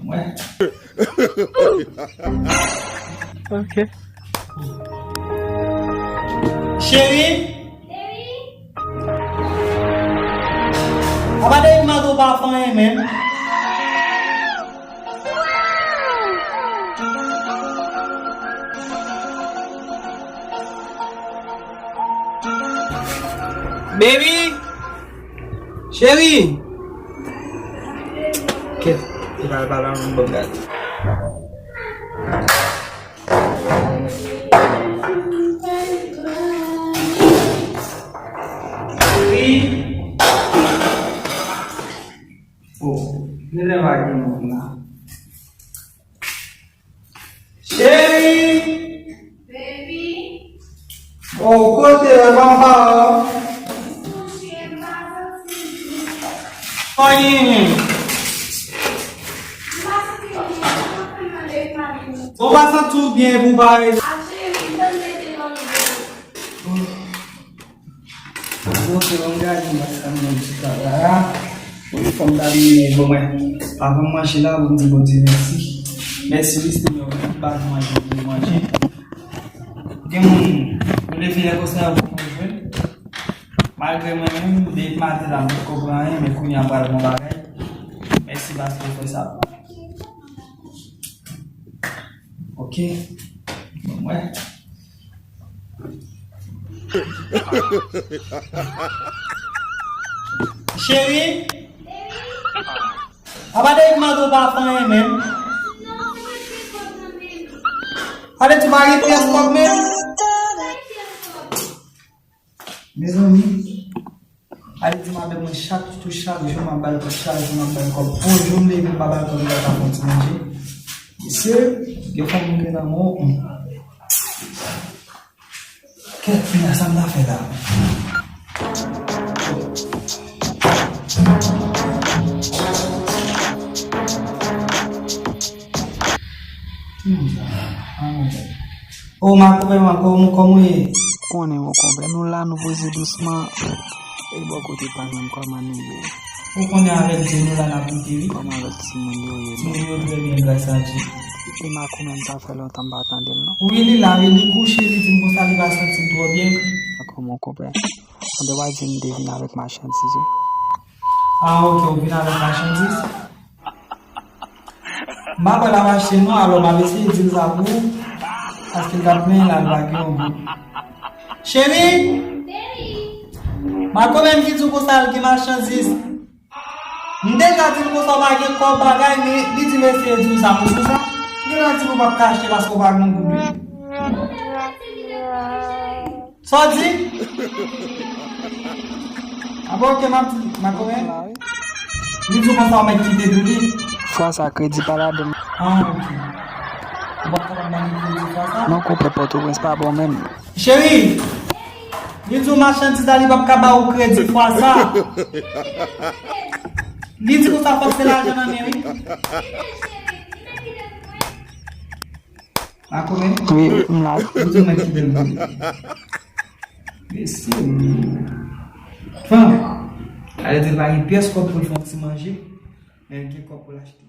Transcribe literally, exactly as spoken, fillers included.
Mwen. Ok. Cheri? Apa David mande w pa fè anyen menm? Baby! Cheri! Kèt, e pa, e pa la menm, bon gade. Cheri! Oh, genlè pa gen moun la. Cheri! Baby! Oh, kote w, papa? Kouche, m pa santi byen. Kònyen? M pa santi byen, m pa santi byen pou w pa rele. A cheri, m tann mete nan mwen. Bon, se bon, m gade m pa sa m nan ti kay la. Wi, fò m ta vini, bon, mwen, avan m manje la, pou m di Bondye mèsi. Mèsi wi, Senyè, pou tout bagay manje pou m manje. Gen moun, yo leve lè konsa, yo poko jwenn. Malgre mwen menm, depi maten la, m poko pran anyen, men kounye a m pral pran bagay. Mèsi paske w fè sa. Ok. Bon, mwen. Cheri? Apa David mande w pa fè anyen menm? Apa David pa gen pyès kòb menm? Mezanmi, ale di madanm mwen chak, tou chak jou m ap ba l kòb, chak jou m ap ba l kòb. Yon jou m leve m pa ba l kòb, li pa ka fè yon ti manje. Mesye, gen fanm mwen gen nan men w. Kèt, Pina, sa m ta fè la? Hmm. O makoupè, makoupè, kòman w ye? Ou konnen, mon konpè, nou la, nou poze dousman. E bò kote pa menm, kòman nou ye? Ou konnen avèk Dye nou la n ap lite wi. Kòman lòt timoun yo ye? Timoun yo trè byen, gras a Dye. E Marco menm, sa fè lontan m pa tande l non. Wi, li la, wi, li kouche, li di m konsa, li pa santi l twò byen. Dakò, mon konpè. Anben, w a di m te vin avèk machandiz wi. Ah, ok, ou vin avèk machandiz? M pa kwè l ap achte non, alò m ap eseye di l sa pou ou, paske l t ap plenyen la, l pa gen yon goud. Cheri! Marco menm ki di w konsa l gen machandiz. M deja di l konsa w pa gen kòb bagay, men li di m eseye di w sa pou ou sa. M deja di l ou p ap ka achte paske w pa gen yon goud wi. Sa w di? Apa ok, m ap di, m ap konnen. Li di w konsa w mèt kite pou li. Fwa sa, kredi pa ladan l. Ah, ok. Ou pa kapab ban li kredi fwa sa? Non, konpè, Pòtoprens pa bon menm. Cheri, li di w machandiz la, li p ap ka ba ou kredi fwa sa. Li di konsa fòk se lajan nan men wi. Akoumen? Wi, m la. Ou di mwen kite l mouri. Mesye, wi. Fanm, ale di l pa gen pyès kòb pou l fè yon ti manje, men l gen kòb pou l achte.